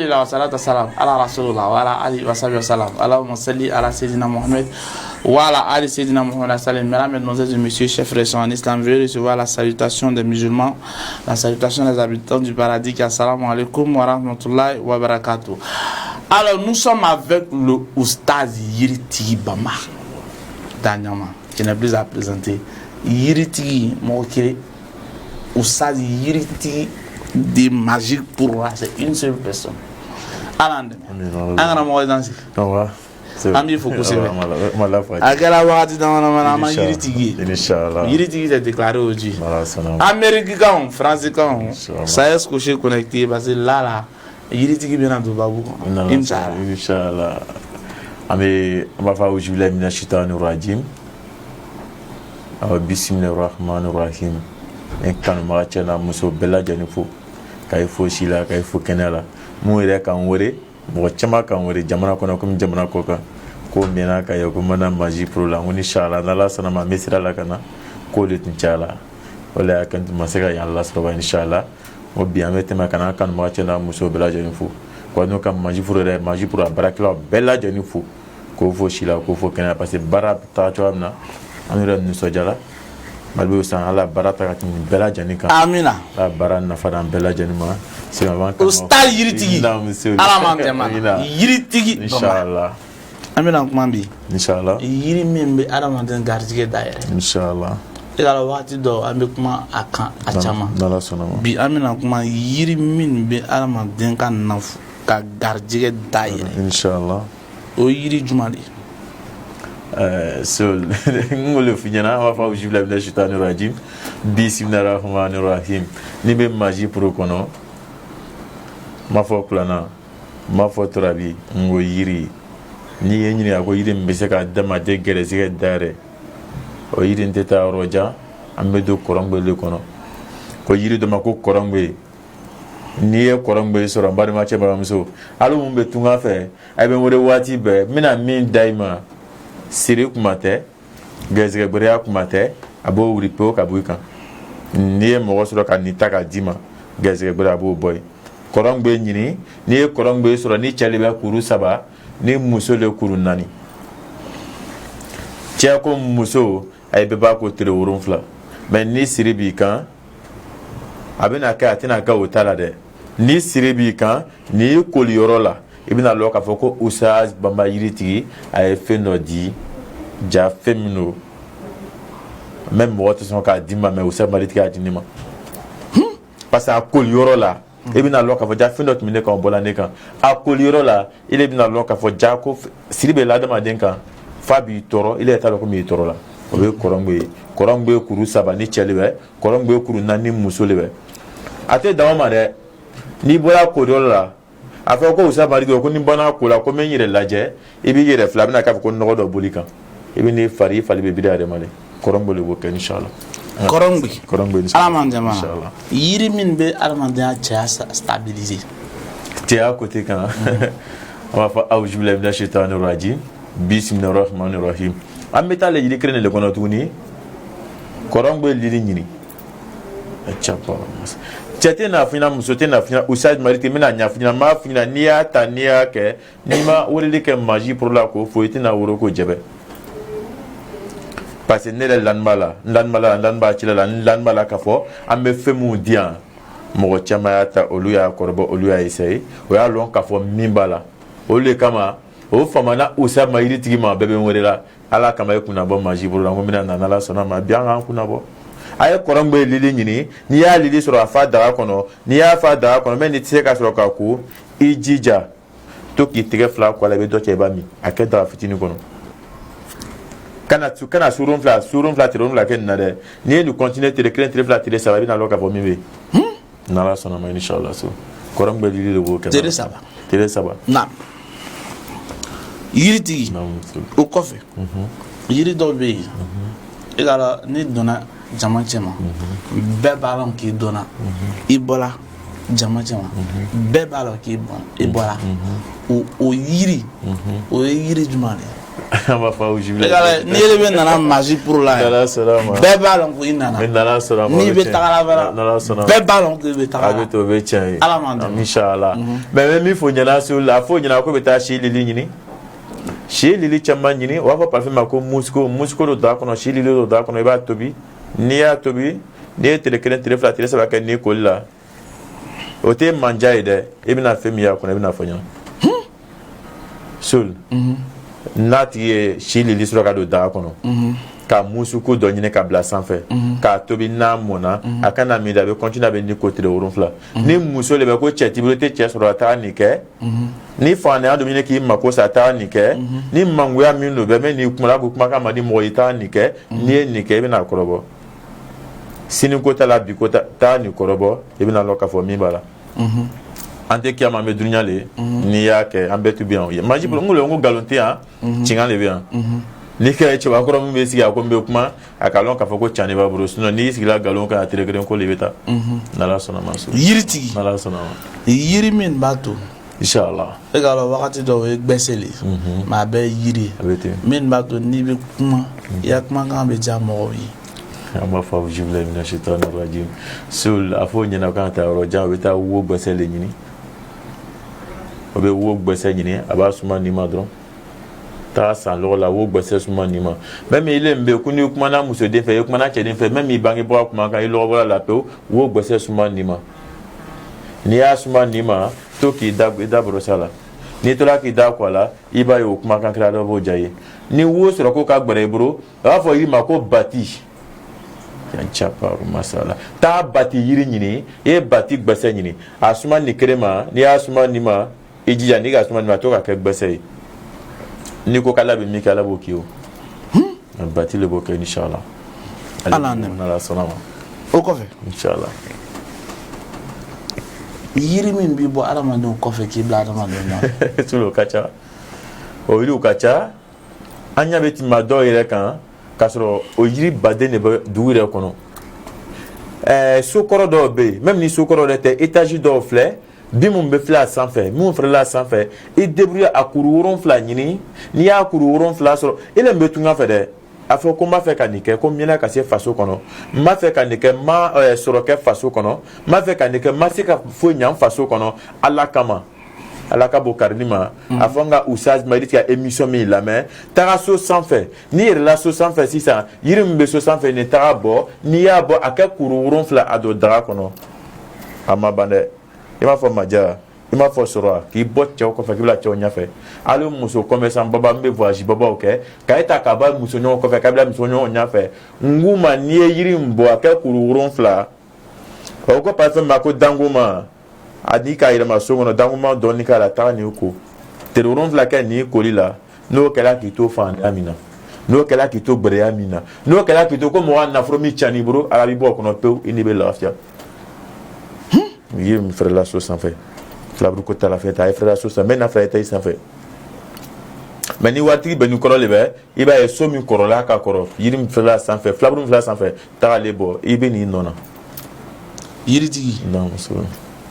Alhamdulillah wa salatu salam ala rasulullah wa ala alihi wa sahbihi wa salam. Allahumma salli ala sayyidina Muhammad wa ala ali sayyidina Muhammad sallam. Mesdames, Mesdemoiselles et Messieurs, chers frères en islam, veuillez recevoir la salutation des musulmans, la salutation des habitants du paradis. Assalamu alaikum wa rahmatullahi wa barakatuh. Alors, nous sommes avec le Oustaz Yiritigi Bama Danyama, qui n'est plus à présenter. Yiritigi, mɔgɔ kelen, Oustaz Yiritigi de Magique pour moi, c'est une seule personne. Ala an dɛmɛ. An kana mɔgɔ danse. An b'i fo kosɛbɛ. A kɛra wagati dama dama na, an ma yiritigi ye. Inch'Allah. Yiritigi s'est déclaré aujourd'hui. Voilà. Amérique kan, France kan, Inch'Allah. ça est couché connecté parce que là là, yiritigi bɛna don babu kɔnɔ. Inch'Allah. Inch'Allah. An bɛ an b'a fɔ auzu billahi mina shaitani rajim. Awa bisimilahi rahmani rahim. N kanubaga cɛ n'a muso bɛɛ lajɛlen fo. K'a ye fo si la, k'a ye fo kɛnɛya la. Mun yɛrɛ k'an wele, mɔgɔ caman k'an wele jamana kɔnɔ komi jamana kɔ kan. Ko mɛnna ka ye ko n mana Magie Pro la, n ko ni inshallah n'Ala sɔnna ma, n bɛ sira la ka na. K'o de tun cayala. O de y'a kɛ n tun ma se ka yan lasɔrɔ, inshallah. N ko bi an bɛ tɛmɛ ka n'an kanubaga cɛ n'a muso bɛɛ lajɛlen fo. Wa n'o ka Magie Pro yɛrɛ, Magie Pro a baarakɛlaw bɛɛ lajɛlen fo. K'o fo si la, k'o fo kɛnɛya, parce que baara bɛ taa cogoya min na, an yɛrɛ nisɔndiyara. Mali bɛ san, Ala baara ta ka tɛmɛ nin bɛɛ lajɛlen kan. Amina. Ala baara nafa d'an bɛɛ lajɛlen ma. Oustaz Yiritigi. Ala m'an dɛmɛ. Amina. Yiritigi. Inch'Allah. An bɛna kuma bi. Inch'Allah. Yiri min bɛ adamaden garijɛgɛ dayɛlɛ. Inch'Allah. E ka waati dɔ, an bɛ kuma a kan a caman. N'Ala sɔnna ma. Bi an bɛna kuma yiri min bɛ adamaden ka nafolo ka garijɛgɛ dayɛlɛ. Inch'Allah. O ye yiri jumɛn de ye? So n k'o le f'i ɲɛna, an b'a fɔ auzu billahi mina shaitani rajim, bisimilahi rahmani rahim. N'i bɛ Magie Pro kɔnɔ, n b'a fɔ kuranna, n b'a fɔ turabi, n ko yiri. N'i ye n ɲininka ko yiri min bɛ se ka adamaden gɛrɛsɛgɛ dayɛlɛ, o yiri in tɛ taa yɔrɔ jan, an bɛ don kɔrɔngbɛ de kɔnɔ. Ko yiri dɔ ma ko kɔrɔngbɛ. N'i ye kɔrɔngbɛ sɔrɔ, n balimacɛ, balimamuso, hali mun bɛ tunga fɛ, a bɛ n wele waati bɛɛ, n bɛna min da i ma, siri kuma tɛ, gɛrɛsɛgɛ gbɛrɛya kuma tɛ, a b'o wuli pewu ka bɔ i kan. N'i ye mɔgɔ sɔrɔ ka nin ta k'a d'i ma, gɛrɛsɛgɛ gbɛrɛ, a b'o bɔ yen. Kɔrɔngbɛ ɲini. N'i ye kɔrɔngbɛ sɔrɔ, ni cɛ de bɛ kuru saba, ni muso de kuru naani, cɛ ko muso, a ye bɛɛ b'a ko tere 7. Mɛ ni siri b'i kan, a bɛna kɛ, a tɛna kɛ o ta la dɛ. Ni siri b'i kan, n'i y'i koli yɔrɔ la, i bɛna lɔn k'a fɔ ko Oustaz Bamba Yiritigi a ye fɛn dɔ di ja, fɛn min don, même mɔgɔ tɛ sɔn k'a di ma, mɛ Oustaz Bamba Yiritigi y'a di ne ma, parce que a koli yɔrɔ la, i bɛna lɔn k'a fɔ ja, fɛn dɔ tun bɛ ne kan, o bɔra ne kan. A koli yɔrɔ la, i de bɛna lɔn k'a fɔ ja, ko siri bɛ l'adamaden kan f'a b'i tɔɔrɔ, i yɛrɛ t'a dɔn ko min y'i tɔɔrɔ la. O ye kɔrɔngbɛ ye. Kɔrɔngbɛ ye kuru saba ni cɛ de bɛ, kɔrɔngbɛ ye kuru naani ni muso de bɛ. A tɛ dan o ma dɛ. N'i bɔra koliyɔrɔ la, a fɔ ko Oustaz Mali ko ni bɔnna ko la, ko n bɛ n yɛrɛ lajɛ, i b'i yɛrɛ filɛ, a bɛna k'a fɔ ko nɔgɔ dɔ boli kan, i bɛ n'i fari, i fari bɛ biri a yɛrɛ ma dɛ. Kɔrɔngbɛ de b'o kɛ, inshallah. Kɔrɔngbɛ. Kɔrɔngbɛ. Ala m'an dɛmɛ. Inshallah. Yiri min bɛ adamadenya cɛya stabiliser. Cɛya côté kan, an b'a fɔ auzu billahi mina shaitani rajim, bisimilahi rahmani rahim. An bɛ taa le yiri kelen de kɔnɔ tuguni, kɔrɔngbɛ lili ɲini. Cɛ tɛ n'a f'i ɲɛna, muso tɛ n'a f'i ɲɛna, Oustaz Mali tɛ n bɛna ɲɛf'i ɲɛna, n b'a f'i ɲɛna, n'i y'a ta, n'i y'a kɛ, n'i ma weleli kɛ Magie Pro la k'o fɔ, i tɛna woro ko jɛbɛ, parce que ne yɛrɛ lani b'a la, n lani b'a la, n lani b'a cila la, n lani b'a la k'a fɔ an bɛ fɛn mun di yan, mɔgɔ caman y'a ta, olu y'a kɔrɔbɔ, olu y'a essayer, o y'a lɔn k'a fɔ min b'a la. Olu de kama o famana Oustaz ma Yiritigi ma, bɛɛ bɛ n wele la, Ala kama e kunna bɔ Magie Pro la. N ko n bɛna na, n'Ala sɔnna ma, bi an k'an kunna bɔ. A ye kɔrɔngbɛ lili ɲini. N'i y'a lili sɔrɔ, a fa daga kɔnɔ. N'i y'a fa daga kɔnɔ, mɛ n'i tɛ se ka sɔrɔ k'a ko, i jija to k'i tɛgɛ fila kɔ a la, i bɛ dɔ cɛ, i b'a min, a kɛ daga fitinin kɔnɔ. Kana surun fila, surun fila, tere fila kɛ nin na dɛ. N'i ye nin continuer, tere kelen, tere fila, tere saba, i bɛna lɔn k'a fɔ min bɛ yen, n'Ala sɔnna ma, inshallah. So kɔrɔngbɛ lili de b'o kɛ. Tere saba. Tere saba. Naam. Yiritigi, o kɔfɛ, yiri dɔw bɛ yen, e ka la, n'i donna jama cɛ ma, bɛɛ b'a dɔn k'i donna. I bɔra jama cɛ ma, bɛɛ b'a dɔn k'i bɔra. I bɔra. O yiri, o ye yiri jumɛn de ye? An b'a fɔ awuzu Ni yɛrɛ bɛ nana magie pour la bɛɛ b'a dɔn ko i nana. N'i bɛ taga la fana, bɛɛ b'a dɔn k'i bɛ taga la. A bɛ to o bɛ tiɲɛ ye. Ala m'an dɛmɛ. Inshallah. Mais n bɛ min fɔ ɲɛna su la, a fɔ ɲɛna ko bɛ taa si lili ɲini. Si lili caman ɲini, u b'a fɔ parfum ma ko musiko, musiko don daga kɔnɔ, si lili don daga kɔnɔ, i b'a tobi. N'i y'a tobi, n'i ye tile 1, tile 2, tile 3 kɛ n'i koli la, o tɛ manja ye dɛ, i bɛna fɛn min y'a kɔnɔ, i bɛna fɔ ɲɛna. Sol n'a tigi ye si lili sɔrɔ ka don daga kɔnɔ, ka musuko dɔ ɲini ka bila sanfɛ k'a tobi, n'a mɔnna, a kana min, a bɛ continuer, a bɛ ni ko tile 7. Ni muso de bɛ ko cɛ t'i bolo, i tɛ cɛ sɔrɔ, a taga nin kɛ. Ni faantanya dɔ ɲini k'i mako sa, a taga nin kɛ. Ni mangoya min don bɛ mɛ n'i kumana ko kumakan man di mɔgɔ ye, i taga nin kɛ. N'i ye nin kɛ, i bɛna kɔrɔbɔ. Sini ko ta la, bi ko ta, nin kɔrɔbɔ, i bɛna lɔn k'a fɔ min b'a la. An tɛ kiyama, an bɛ dunuya le ye. N'i y'a kɛ, an bɛɛ tu bɛ yan maji bolo. N ko nkalon tɛ yan, tiɲɛ de bɛ yan. N'i kɛra cɛbakɔrɔ min bɛ sigi a ko n bɛ kuma, a ka lɔn k'a fɔ ko can de b'a bolo. Sinon n'i sigila nkalon kan, a tile kelen ko de bɛ taa. N'Ala sɔnna ma so. Yiritigi. N'Ala sɔnna ma. Yiri min b'a to. Inshallah. E k'a lɔn wagati dɔw o ye gbɛsɛ le ye. Mais a bɛɛ ye yiri ye. A bɛ ten. Min b'a to n'i bɛ kuma, i ka kumakan bɛ diya mɔgɔw ye. An b'a fɔ auzubilahi mina shaitani rajim. Sul a fɔ ɲɛna k'an taa yɔrɔ jan, u bɛ taa wo gbɛsɛ de ɲini. O bɛ wo gbɛsɛ ɲini, a b'a suma nin ma dɔrɔn. Taa san lɔgɔ la, wo gbɛsɛ suma nin ma. Même ile min bɛ ko n'i kumana musoden fɛ, i kumana cɛden fɛ, même i bangebaga kuma kan, i lɔgɔ bɔra la pewu, wo gbɛsɛ suma nin ma. N'i y'a suma nin ma, to k'i da i da bɔrɔsa la. N'i tora k'i da kɔ a la, i b'a ye o kumakan kɛra dɔ b'o diya i ye. Ni wo sɔrɔ ko ka gbɛrɛ i bolo, a b'a fɔ i ma ko bati. Masala taa bati yiri ɲini, i ye bati gbɛsɛ ɲini, a suma nin kelen ma. N'i y'a suma nin ma, i jija n'i ka suma nin ma, to ka kɛ gbɛsɛ ye. N'i ko k'Ala bɛ min kɛ, Ala b'o k'i ye. O bati le b'o kɛ, inshallah. Ala nɛma. N'Ala sɔnna ma. O kɔfɛ. Inshallah. Yiri min b'i bɔ adamadenw kɔfɛ k'i bila adamadenw na. O ka ca, o yiriw ka ca. An ɲɛ bɛ tɛmɛ dɔw yɛrɛ kan k'a sɔrɔ o yiri baden de bɛ dugu yɛrɛ kɔnɔ. Ɛɛ, so kɔrɔ dɔw bɛ yen, même ni so kɔrɔ yɛrɛ tɛ, étage dɔw filɛ, bin minnu bɛ filɛ a sanfɛ, minnu feerela a sanfɛ, i débrouiller a kuru 7 ɲini. N'i y'a kuru 7 sɔrɔ, i le bɛ tunga fɛ dɛ. A fɔ ko n b'a fɛ ka nin kɛ, ko n mɛnna ka se faso kɔnɔ, n b'a fɛ ka nin kɛ, n ma sɔrɔ kɛ faso kɔnɔ, n b'a fɛ ka nin kɛ, n ma se ka foyi ɲa n faso kɔnɔ. Ala kama, Ala ka bon karili ma. A fɔ n ka Oustaz Madi ka émission min lamɛn, taga so sanfɛ. N'i yɛrɛla so sanfɛ sisan, yiri min bɛ so sanfɛ nin, taga bɔ. N'i y'a bɔ, a kɛ kuru 7, a don daga kɔnɔ. A ma ban dɛ. I m'a fɔ maja, i m'a fɔ sɔrɔ k'i bɔ cɛw kɔfɛ k'i bila cɛw ɲɛfɛ. Hali muso commerçant baba min bɛ voyage babaw kɛ, ka e ta ka bɔ muso ɲɔgɔn kɔfɛ k'a bila muso ɲɔgɔn ɲɛfɛ. N k'u ma, n'i ye yiri in bɔ, a kɛ kuru 7, o ko parfum ma ko dangoma, a n'i k'a yɛlɛma so kɔnɔ, dangoma dɔɔni k'a la, taga nin ko tere 7 kɛ nin koli la. N'o kɛra k'i to faantanya min na, n'o kɛra k'i to gbɛrɛya min na, n'o kɛra k'i to ko mɔgɔ nafolo min ca n'i bolo, Ala b'i bɔ o kɔnɔ pewu, i n'i bɛ lafiya. Yiri min feerela so sanfɛ, filaburu ko ta la fɛn ta, a ye feerela so sanfɛ, n bɛ na fila i ta i sanfɛ. Mais ni waritigi bɛ ni kɔrɔ de bɛ, i b'a ye so min kɔrɔla ka kɔrɔ, yiri min feerela sanfɛ, filaburu min feerela sanfɛ, tagalen bɔ, i bɛ n'i nɔ na. Yiritigi.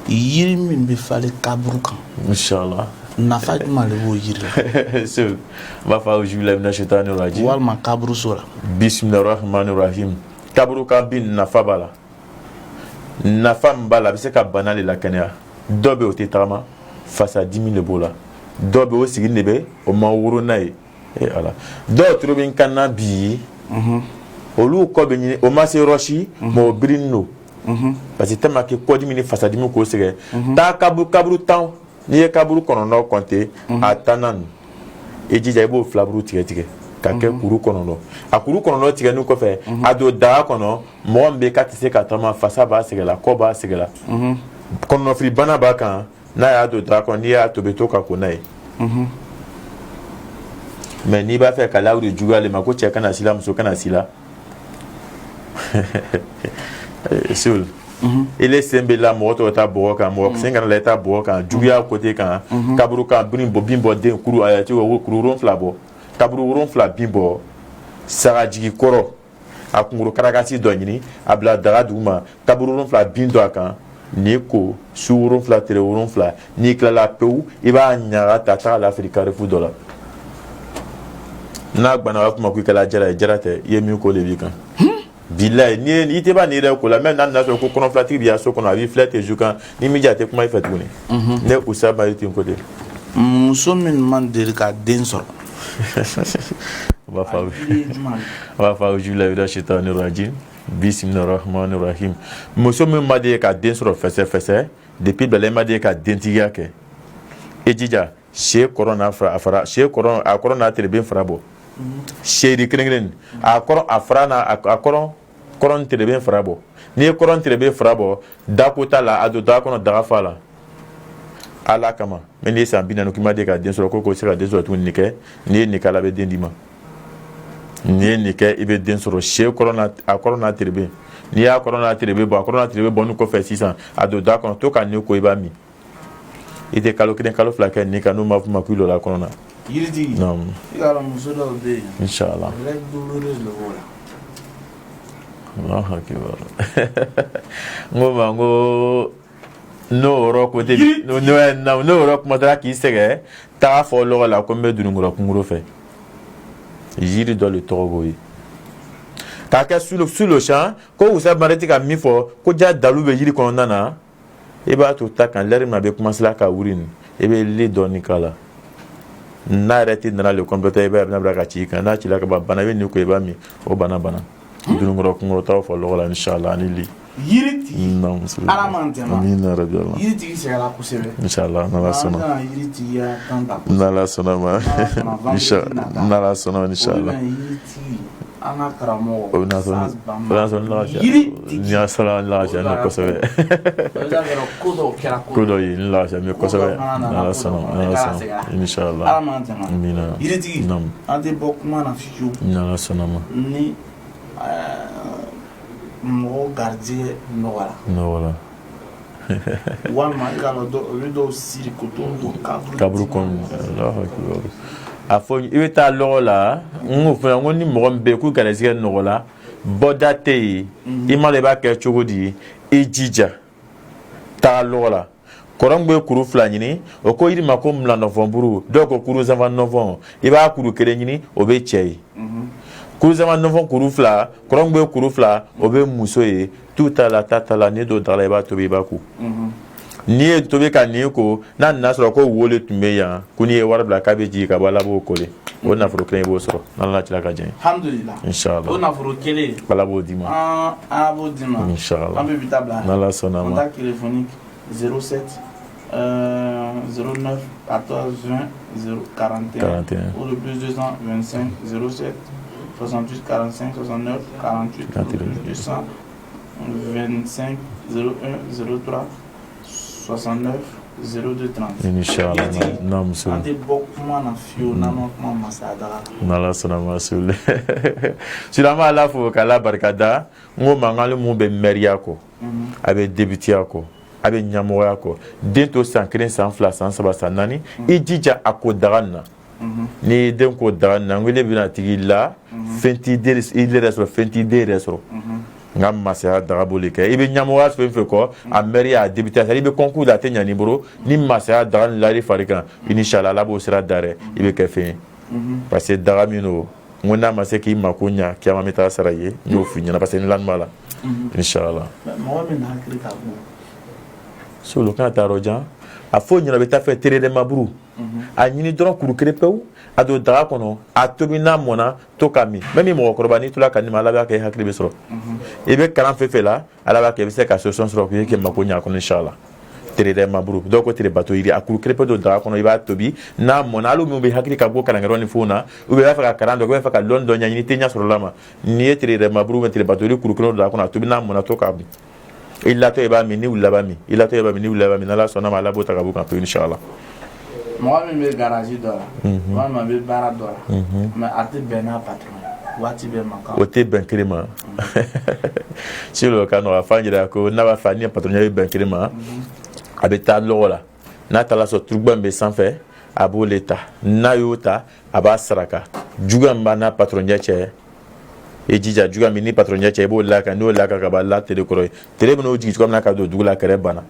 Yiri min bɛ falen kaburu kan. Inshallah. Nafa jumɛn de b'o yiri la? N b'a fɔ auzubilahi mina shaitani rajim. Walima kaburuso la. Bisimilahi rahmani rahim. Kaburu kan bin nafa b'a la. Nafa min b'a la, a bɛ se ka bana de lakɛnɛya. Dɔ bɛ yen, o tɛ tagama, fasadimi de b'o la. Dɔ bɛ yen, o sigini de bɛ, o ma woro n'a ye. E Ala, dɔw toro bɛ n kan na bi, olu kɔ bɛ ɲini, o ma se yɔrɔ si, mais o birinin don, parce que tellement que kɔdimi ni fasadimi k'o sɛgɛn. Taa kaburu 10, n'i ye kaburu 9 compter, a 10nan nin, i jija i b'o filaburu tigɛ tigɛ ka kɛ kuru 9. A kuru 9 tigɛni kɔfɛ, a don daga kɔnɔ. Mɔgɔ min bɛ k'a tɛ se ka taama, fasa b'a sɛgɛn la, kɔ b'a sɛgɛn la, kɔnɔnafili bana b'a kan, n'a y'a don daga kɔnɔ, n'i y'a tobi, to ka ko n'a ye. Mais n'i b'a fɛ ka lawuli juguya le ma, ko cɛ kana si la, muso kana si la, Sul ile sen bɛ la mɔgɔ tɔgɔ taa bɔgɔ kan, mɔgɔ sen kana la i taa bɔgɔ kan, juguya côté kan, kaburu kan bin bɔ, bin bɔ den kuru a kuru 7 bɔ, kaburu 7 bin bɔ, sagajigi kɔrɔ a kunkolo karakasi dɔ ɲini, a bila daga duguma, kaburu 7 bin don a kan, n'i ko su 7, tere 7, n'i tilala pewu, i b'a ɲaga ta, taga lafili carrefour dɔ la. N'a gbana, a b'a fɔ ma ko i kɛla jara ye. Jara tɛ, i ye min ko de b'i kan. Bilayi, n'i ye i tɛ ba nin yɛrɛ ko la, même n'a nana sɔrɔ ko kɔnɔfilatigi b'i ka so kɔnɔ, a b'i filɛ ten zu kan, ni min diya, a tɛ kuma i fɛ tuguni. Ne Usa Mariti ko ten. Muso min man deli ka den sɔrɔ. U b'a fɔ, a b'a fɔ: auzubillahi mina shaitani rajim, bisimilahi rahmani rahim. Muso min ma deli ka den sɔrɔ fɛsɛ fɛsɛ, depuis bila i ma deli ka dentigiya kɛ, i jija se kɔrɔ n'a fara, a fara se kɔrɔ, a kɔrɔ n'a tereben fara bɔ. Seri kelen kelen, a kɔrɔ, a fara n'a a kɔrɔ, kɔrɔ tereben fara bɔ. N'i ye kɔrɔ tereben fara bɔ, dako t'a la, a don daga kɔnɔ, daga fa la Ala kama. Mɛ n'i ye san 40 k'i ma deli ka den sɔrɔ, ko se ka den sɔrɔ tuguni, nin kɛ. N'i ye nin kɛ, Ala bɛ den d'i ma. N'i ye nin kɛ, i bɛ den sɔrɔ. Se kɔrɔ n'a a kɔrɔ n'a tereben, n'i y'a kɔrɔ n'a tereben bɔ, a kɔrɔ n'a tereben bɔ nin kɔfɛ sisan, a don daga kɔnɔ, to ka nin ko, i b'a min. I tɛ kalo 1, kalo 2 kɛ nin kan, n'u m'a fɔ ma k'i lɔla kɔnɔ na. Yiritigi. Naamu. I ka dɔn, muso dɔw bɛ yen, inshallah, règle douloureuse de b'o la. Allahu akbar. N ko ma, n ko n'o yɔrɔ ko tɛ, n'o n'o yɔrɔ kuma taara k'i sɛgɛn, taga fɔ lɔgɔ la ko n bɛ dununkɔrɔ kunkolo fɛ. Yiri dɔ de tɔgɔ b'o ye k'a kɛ sur le champ ko Usa Mariti ka min fɔ ko ja dalu bɛ yiri kɔnɔna na. I b'a to ta kan, lɛri min a bɛ commencer la ka wuri nin, i bɛ li dɔɔni k'a la. N'a yɛrɛ tɛ nana le compléter, i b'a ye a bɛna bila ka ci i kan. N'a cila ka ban, bana bɛ nin ko, i b'a min, o bana banna. Dununkɔrɔ kunkɔrɔtaw fɔ lɔgɔ la, inshallah, ani li. Yiritigi. Naamu. Ala m'an tɛmɛ. Amina rabi Allah. Yiritigi sɛgɛnna kosɛbɛ. Inshallah, n'Ala An sɔnna. bɛna yiritigiya kan ta kosɛbɛ. N'Ala sɔnna ma. N'Ala sɔnna, vendredi nata. N'Ala sɔnna ma, O inshallah. de bɛ yiritigi, an ka karamɔgɔ. O bɛna sɔrɔ Saz o Bamba. bɛna sɔrɔ n lafiya. Yiritigi. Ni y'a sɔrɔ n lafiya n kosɛbɛ. O bɛ taa sɔrɔ ko dɔw kɛra. Ko dɔ ye n lafiya n bɛ kosɛbɛ. Ko dɔ fana nana, N'Ala ko dɔ sɔnna fana n'Ala kɛra, sɔnna. sɛgɛnna. Inshallah. Ala m'an tɛmɛ. Amina. Yiritigi. Naamu. An tɛ bɔ kuma na fiyewu N'Ala sɔnna ma. ni mɔgɔ garijɛgɛ nɔgɔyara. Nɔgɔla. Walima i ka dɔn, olu bɛ dɔw siri ko t'o don kaburu. Kaburu kɔnɔ, Allahu akbar. A fɔ i bɛ taa lɔgɔ la, n ko fana, n ko ni mɔgɔ min bɛ yen k'u garijɛgɛ nɔgɔla, bɔda tɛ yen, i ma dɔn i b'a kɛ cogo di, i jija taa lɔgɔ la. Kɔrɔ min bɛ kuru 2 ɲini, o ko yiri ma ko milanɔfɔnburu, dɔw ko kuru zanfa nɔfɔn. I b'a kuru kelen ɲini, o bɛ cɛ ye. Kuru zanfa nɔfɔn kuru 2, kɔrɔ min bɛ kuru 2, o bɛ muso ye. Tu t'a la, ta t'a la, n'i don daga la, i b'a tobi, i b'a ko. N'i ye tobi ka nin ko, n'a nana sɔrɔ ko wo de tun bɛ yan, ko n'i ye wari bila k'a bɛ jigin ka bɔ, Ala b'o ko de, o nafolo kelen i b'o sɔrɔ n'Ala cira ka jɛ. Alhamdulillah. Inshallah. O nafolo kelen. Ala b'o d'i ma. An Ala b'o d'i ma. Inshallah. An bɛ bi taa bila. N'Ala sɔnna ma. Contact téléphonique 07 09 14 20 0 41, 41. ou le plus 225 07 68 45 69 48 ou le plus 225 01 03 69 02 30. Inshallah. Yiritigi, Naamu muso. An tɛ bɔ kuma na fiyewu n'an ma kuma masaya daga kan. N'Ala sɔnna ma, sule sisan, an b'Ala fo k'Ala barika da. N ko mankan mun bɛ mɛriya kɔ, a bɛ debitiya kɔ, a bɛ ɲɛmɔgɔya kɔ, den to san 1, san 2, san 3, san 4, i jija a ko daga nin na. N'i ye den ko daga nin na, n ko ne bɛna tigi la, fɛn t'i den i yɛrɛ sɔrɔ, fɛn t'i den yɛrɛ sɔrɔ. N ka masaya daga b'o de kɛ. I bɛ ɲɛmɔgɔya fɛn fɛn kɔ, a mɛri, a député, i bɛ concours la, a tɛ ɲɛ n'i bolo, ni masaya daga nin lar'i fari kan, inshallah, Ala b'o sira da dɛ, i bɛ kɛ fɛn ye. Parce que daga min don, n ko n'a ma se k'i mako ɲa, kiyama bɛ taa sara i ye. N y'o f'i ɲɛna parce que n lani b'a la, inshallah. Mɔgɔ min hakili ka bon. Solo kana taa yɔrɔ jan, a fɔ ɲɛna, bɛ taa fɛ terere maburu, a ɲini dɔrɔn kuru kelen pewu, a don daga kɔnɔ, a tobi, n'a mɔnna, to ka min. Même mɔgɔkɔrɔba, n'i tola ka nin ma, Ala b'a kɛ i hakili bɛ sɔrɔ. I bɛ kalan fɛn fɛn la, Ala b'a kɛ i bɛ se ka solution sɔrɔ k'i kɛ mako ɲɛ a kɔnɔ, inshallah. Terere maburu, dɔw ko tere bato yiri, a kuru kelen pe don daga kɔnɔ, i b'a tobi, n'a mɔnna, hali min bɛ hakili ka bɔ kalankɛyɔrɔ ni fɛnw na, ou bien i b'a fɛ ka kalan dɔ kɛ, i b'a fɛ ka dɔnni dɔ ɲɛɲini, i tɛ ɲɛ sɔrɔ la ma, n'i ye terere maburu ou tere bato yiri kuru kelen don daga kɔnɔ, a tobi, n'a mɔnna, to k'a min. I latɔ i b'a min, ni wulila b'a min, i latɔ i b'a min, ni wulila b'a min. N'Ala sɔnna ma, Ala b'o ta ka b'o kan pewu, inshallah. Mɔgɔ min bɛ garage dɔ la, walima a bɛ baara dɔ la, mais a tɛ bɛn n'a patron ye, waati bɛɛ mankan. O tɛ bɛn kelen ma silo ka nɔgɔ. A f'an yɛrɛ ko n'a b'a fɛ, a ni patron bɛ bɛn kelen ma, a bɛ taa lɔgɔ la. N'a taara sɔrɔ turuba min bɛ sanfɛ, a b'o le ta. N'a y'o ta, a b'a saraka. Juguya min b'a n'a patron cɛ, i jija, juguya min ni patron cɛ, i b'o la kan. N'o la kan ka ban, la tere kɔrɔ ye, tere bɛn'o jigin cogo min na ka don dugu la, kɛrɛ banna.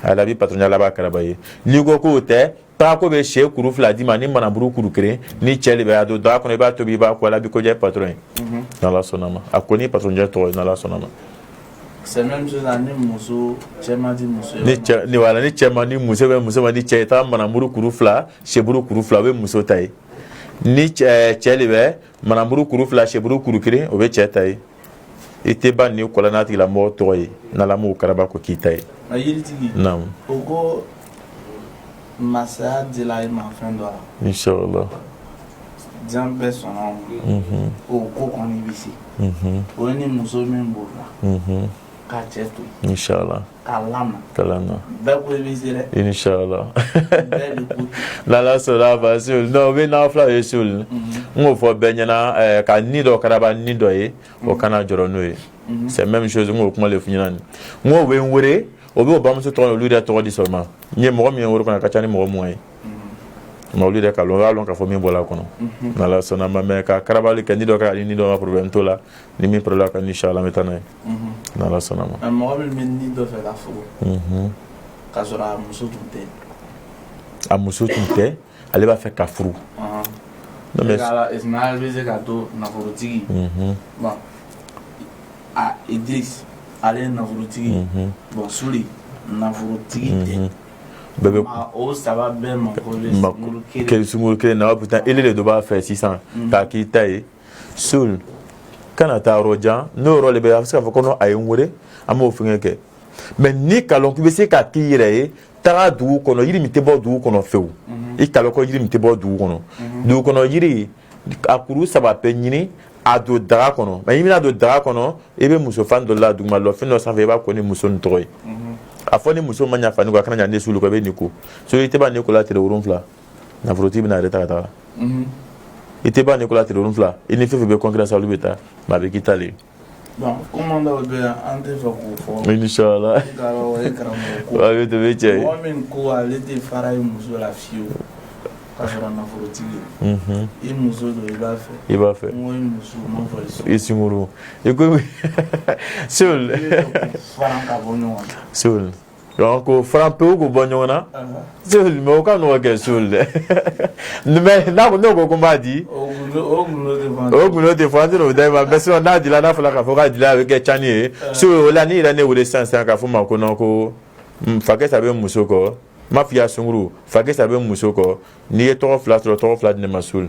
Ala b'i patron Ala b'a karaba ye. N'i ko k'o tɛ, taa ko bɛ sɛ kuru 2 d'i ma ni manaburu kuru 1 ni cɛ de bɛ a don daga kɔnɔ, i b'a tobi, i b'a ko, Ala b'i koja patron ye. N'Ala sɔnna ma, a ko ni patron jɛ tɔgɔ ye, n'Ala sɔnna ma. C'est même chose ni muso cɛ man di muso ye. Ni cɛ ni wala ni cɛ man di muso bɛ, muso man di cɛ ye, taa manaburu kuru 2, sɛburu kuru 2, o bɛ muso ta ye. Ni cɛ de bɛ manaburu kuru 2, sɛburu kuru 1, o bɛ cɛ ta ye. I tɛ ba ni kɔlɔn n'a tigilamɔgɔ tɔgɔ ye, n'Ala m'o karaba ko k'i ta ye. A yiritigi. Naamu. O ko masaya dila i ma fɛn dɔ la. Inshallah. Diɲɛ bɛɛ sɔnna o ma. O ko kɔni bɛ se. O ye ni muso min bolila. Ka cɛ to yen. Inshallah. K'a lamɔ. K'a lamɔ. Bɛɛ ko i bɛ se dɛ. Inshallah. Bɛɛ de ko. N'Ala sɔnna ma Sul. Non, o bɛ n'aw fila ye Sul. N k'o fɔ bɛɛ ɲɛna ka ni dɔ karaba ni dɔ ye, o kana jɔrɔ n'o ye. C'est même chose, n k'o kuma de f'i ɲɛna nin. N k'o bɛ n wele, o bɛ o bamuso tɔgɔ olu yɛrɛ tɔgɔ di seulement. N ye mɔgɔ min ye n wele kɔnɔ, a ka ca ni mɔgɔ 20 ye. Mais olu yɛrɛ ka lɔn, o y'a lɔn k'a fɔ min bɔra a kɔnɔ. N'Ala sɔnna ma, mais ka karabali kɛ ni dɔ ka ni dɔ ka problème t'o la, ni min problème ka, inshallah an bɛ taa n'a ye. N'Ala sɔnna ma. Mɔgɔ min bɛ ni dɔ fɛ ka furu. K'a sɔrɔ a muso tun tɛ. A muso tun tɛ, ale b'a fɛ ka furu. Non mais Ismaël bɛ se ka to nafolotigi. Bon, a Idriss ale ye nafolotigi. Bon, Suli nafolotigi tɛ. Bɛɛ bɛ o saba bɛɛ mako bɛ sunguru kelen. Sunguru kelen na, pourtant ele de dɔ b'a fɛ sisan k'a k'i ta ye. Sul kana taa yɔrɔ jan, n'o yɔrɔ de bɛ, a bɛ se k'a fɔ ko non, a ye n wele, an b'o fɛngɛ kɛ. Mais ni ka lɔn k'i bɛ se k'a k'i yɛrɛ ye, taga dugu kɔnɔ, yiri min tɛ bɔ dugu kɔnɔ fewu. I ka lɔn ko yiri min tɛ bɔ dugu kɔnɔ. Dugu kɔnɔ yiri a kuru 3 bɛɛ ɲini, a don daga kɔnɔ. Mais i bɛna don daga kɔnɔ, i bɛ muso fan dɔ la duguma, lɔfin dɔ sanfɛ, i b'a ko ni muso nin tɔgɔ ye. A fɔ ni muso ma ɲa fani kɔ, a kana ɲa ne sulu kɔ, i bɛ nin ko. So i tɛ ban nin ko la tile 7, nafolotigi bɛna yɛrɛ ta ka taga. I tɛ ban nin ko la tile 7, i ni fɛn fɛn bɛ concurrence, olu bɛ taa, mais a bɛ k'i ta le ye. Bon, kuma dɔw bɛ yan, an tɛ fɛ k'o fɔ. Inshallah. E ka o ye karamɔgɔ ko. A bɛ to bɛ cɛ ye. Mɔgɔ min ko ale tɛ fara i muso la fiyewu k'a sɔrɔ nafolotigi ye. I muso don, i b'a fɛ. I b'a fɛ. N ko i muso, n m'a fɔ i sunguru. I ko Sul. Faran ka bɔ ɲɔgɔn na. Sul. Donc ko faran pewu k'o bɔ ɲɔgɔn na. Sul, mais o ka nɔgɔn kɛ Sul dɛ. Mais n'a ko n'o ko ko n b'a di. O gundo tɛ fɔ. O gundo tɛ fɔ, an tɛna o da i ma. Mais sinon n'a dila, n'a fɔra k'a fɔ k'a dila, a bɛ kɛ cani ye. Sul, o la n'i yɛrɛ ne wele sisan sisan k'a fɔ n ma ko non, ko fakɛ bɛ muso kɔ. N m'a f'i ye sunguru, fakɛ bɛ muso kɔ. N'i ye tɔgɔ 2 sɔrɔ, tɔgɔ 2 di ne ma Sul.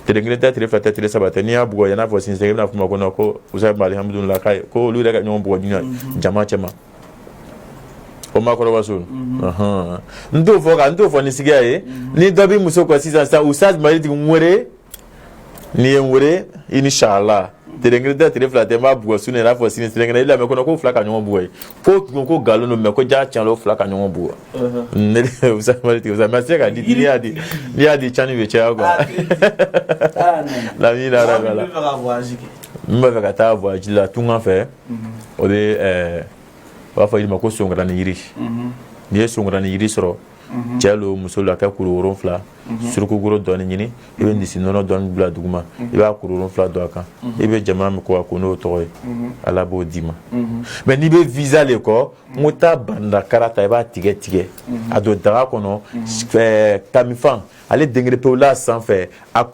Tile 1 tɛ, tile 2 tɛ, tile 3 tɛ. N'i y'a bugɔ yan, n'a fɔ sisan i bɛna fɔ ma ko non, ko Usa alhamdulillah, ko olu yɛrɛ ka ɲɔgɔn bugɔ diɲɛ jama cɛ ma. O ma kɔrɔba Sul. N t'o fɔ ka n t'o fɔ ni sigiya ye. Ni dɔ b'i muso kɔ sisan sisan, Ustaz Malitigi n wele, n'i ye n wele, inshallah. Tile 1 tɛ, tile 2 tɛ, n b'a bugɔ su ni n'a fɔ sini sinikɛnɛ. I lamɛn kɔnɔ ko 2 ka ɲɔgɔn bugɔ ye. Ko tun ko nkalon don, mais ko ja tiɲɛ o 2 ka ɲɔgɔn bugɔ. Ne Ustaz Malitigi, Ustaz, mais se ka di, n'i y'a di, n'i y'a di, cani bɛ caya quoi. Lamina rabala. N b'a fɛ ka taa voyage la tunga fɛ. O bɛ u b'a fɔ yiri ma ko sonkarani yiri. N'i ye sonkarani yiri sɔrɔ, cɛ lo muso lo, a kɛ kuru 7, surukugoro dɔɔni ɲini, i bɛ misi nɔnɔ dɔɔni bila duguma, i b'a kuru 7 don a kan, i bɛ jama min ko a ko n'o tɔgɔ ye, Ala b'o d'i ma. Mais n'i bɛ visa le kɔ, n ko taa bandakara ta, i b'a tigɛ tigɛ, a don daga kɔnɔ, kamifan ale denkere pewu la sanfɛ,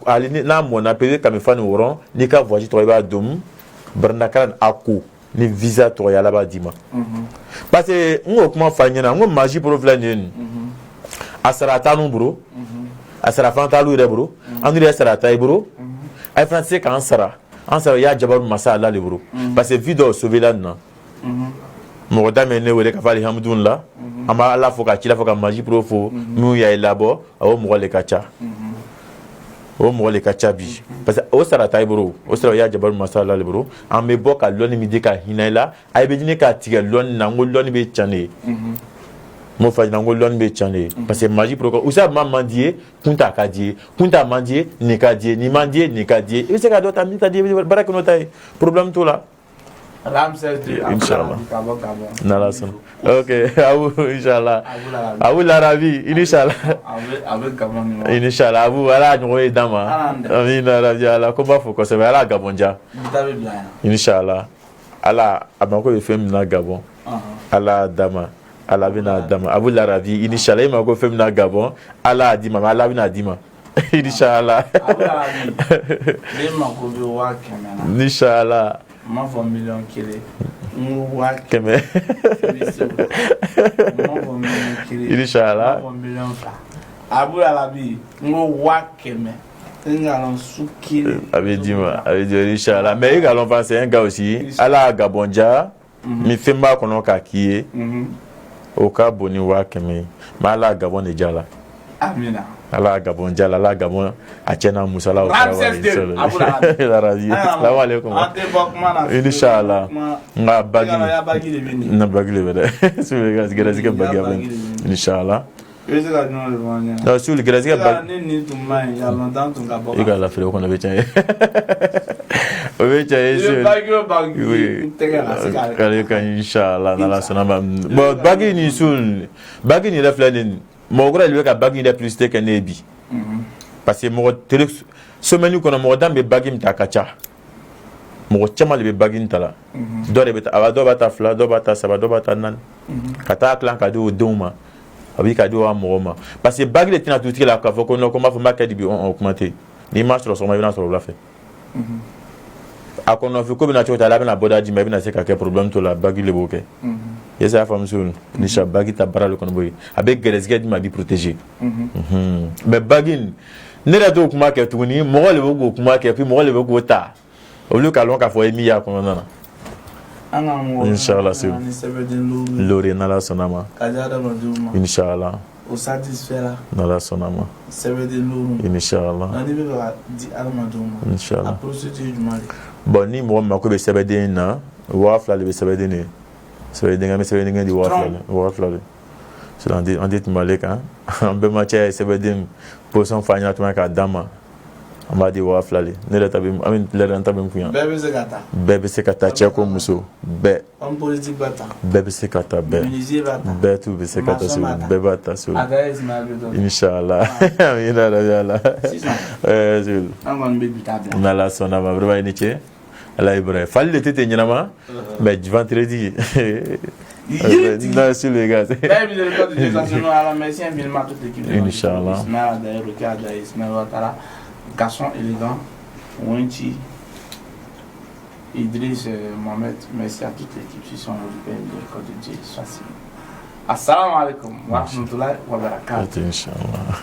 ale n'a mɔnna pewu, i bɛ kamifan nin wɔrɔn n'i ka voyage tɔgɔ, i b'a don bandakara a ko ni visa tɔgɔ ye, Ala b'a d'i ma. Parce que n k'o kuma f'a ɲɛna, n ko magie bolo filɛ nin ye nin. A sara t'an bolo, a sara fana t'alu yɛrɛ bolo, an yɛrɛ sara t'a i bolo, a fana tɛ se k'an sara, an sara y'a jabaru masa Ala de bolo. Parce que vie dɔw sauvé la nin na. Mɔgɔ da min ne wele ka fɔ alihamudulila, an b'a Ala fo ka ci la fo ka magie bolo fo, minnu y'a labɔ, o mɔgɔ de ka ca. O mɔgɔ de ka ca bi. Parce que o sara t'a bolo, o sara y'a jabaru masa Ala de bolo. An bɛ bɔ ka lɔnni min di ka hinɛ i la, a bɛ ɲini k'a tigɛ lɔnni na, n ko lɔnni bɛ can de ye. N m'o fɔ a ɲɛna, n ko lɔnni bɛ can de ye. Parce que magie bolo, usa ma man di ye, kun t'a ka di ye, kun t'a man di ye, nin ka di ye, nin man di ye, nin ka di ye. I bɛ se ka dɔ ta min ta di ye, baara kɛ n'o ta ye, problème t'o la. Inshallah. N'Ala sɔnna. Ok, Abu, inshallah. Abu Larabi, inshallah. Inshallah, Abu, Ala ɲɔgɔn ye d'an ma. Amina rabi Ala, ko n b'a fɔ kosɛbɛ, Ala Gabon ja. Inshallah. Ala a mako bɛ fɛn min na Gabon. Ala d'a ma. Ala bɛna d'a ma. Abu Larabi, inshallah, i mako fɛn min na Gabon, Ala y'a d'i ma, Ala bɛna d'i ma, inshallah. Abu Larabi, ne mako bɛ 500 000 na. Inshallah. N m'a fɔ 1,000,000, n ko waa kɛmɛ. I bɛ se o la. N m'a fɔ 1,000,000. Inshallah. N m'a fɔ 2 miliyɔn. Abu Larabi, n ko 500 000. N ka lɔn su kelen. A bɛ d'i ma, a bɛ di, inshallah. Mais i ka lɔn fana, c'est un gars aussi, Ala y'a Gabon diya ni fɛn b'a kɔnɔ k'a k'i ye, o ka bon ni 500 000 ye. Mais Ala y'a Gabon de diya la. Amina. Ala y'a Gabon diya la, Ala y'a Gabon a cɛ n'a musalaw. Ramses II, Abu Larabi. Larabi. Salamu alaikum. An tɛ bɔ kuma na. Inshallah. N ka bague. I ka bague de bɛ nin. Na bague de bɛ dɛ. Gɛrɛsɛgɛ bague bɛ, inshallah. I bɛ se ka jumɛn de fɔ an ɲɛna? Non, sur le gɛrɛsɛgɛ bague. Ne nin tun man ɲi, il y a longtemps tun ka bɔ. I ka lafili, o kɔni o bɛ tiɲɛ ye. O bɛ tiɲɛ ye. I bɛ bague o bague i tɛgɛ ka se k'ale. K'ale ka ɲi, inshallah, n'Ala sɔnna ma. Bon, bague nin sun, bague nin yɛrɛ filɛ nin, mɔgɔ kura de bɛ ka bague in yɛrɛ publicité kɛ ne ye bi. Parce que mɔgɔ télé semaine kɔnɔ, mɔgɔ dan bɛ bague min ta a ka ca. Mɔgɔ caman de bɛ bague in ta la. Dɔ de bɛ taa, dɔw b'a ta fila, dɔw b'a ta saba, dɔw b'a ta naani. Ka taa tilan ka di o denw ma. A b'i ka di o mɔgɔw ma. Parce que bague de tɛna to tigi la k'a fɔ ko non, ko n b'a fɔ n b'a kɛ di bi, o kuma tɛ yen. N'i m'a sɔrɔ sɔgɔma, i bɛna sɔrɔ wula fɛ. A kɔnɔfin ko bɛna cogo di, Ala bɛna bɔda d'i ma, i bɛna se ka kɛ, problème t'o la, bague de b'o kɛ. I y'a faamu so ni sa bague ta baara de kɔnɔ b'o ye. A bɛ gɛrɛsɛgɛ d'i ma, a b'i protéger. Mais bague in, ne yɛrɛ t'o kuma kɛ tuguni, mɔgɔ de bɛ k'o kuma kɛ, puis mɔgɔ de bɛ k'o ta. Olu k'a lɔn k'a fɔ ye min y'a kɔnɔna na. An ka mɔgɔ Inshallah, ni sɛbɛnden loori. Lori, n'Ala sɔnna ma. Ka di adamadenw ma. Inshallah. O satisfait la. N'Ala sɔnna ma. Sɛbɛnden loori. Inshallah. Nka n'i bɛ fɛ ka di adamadenw ma. Inshallah. A procédure ye jumɛn de ye? Bon, ni mɔgɔ min mako bɛ sɛbɛnden in na, 2000 de bɛ sɛbɛnden de ye. Sɛbɛnden, an bɛ sɛbɛnden di 2000 de. 2000 de. Sinon an tɛ tɛmɛ ale kan. An bɛnbakɛ ye sɛbɛnden position fɔ an ɲɛna tuma k'a d'an ma. An b'a di 2000 de. Ne yɛrɛ ta bɛ, an bɛ yɛrɛ ta bɛ n kun yan. Bɛɛ bɛ se ka taa. Bɛɛ bɛ se ka taa, cɛ ko muso bɛɛ. Homme politique b'a ta. Bɛɛ bɛ se ka taa, bɛɛ. Menuisier b'a ta. Bɛɛ t'u bɛ se ka taa, Maçon b'a ta. bɛɛ b'a ta so. A ka Ismaël bɛ dɔ. Inshallah. Amina rabi Allah. Sisan. Ɛɛ, An kɔni bɛ bi ta bila. N'Ala sɔnna ma, vraiment i ni ce. Ala ye bara ye. Fali de tɛ ten ɲɛnama, mais vendredi. Yiri. Non, sur les gars. Bɛɛ bɛ de Dieu ala, merci infiniment à toute l'équipe. Inch'Allah. Ismaël Adaye, Rokia Adaye, Ismaël Ouattara, garçon élégant, Wenchi, Idriss Mohamed, merci à toute l'équipe. Si sont du Père, de Dieu, soit. Assalamu alaikum wa rahmatullahi wa barakatuh. Inch'Allah.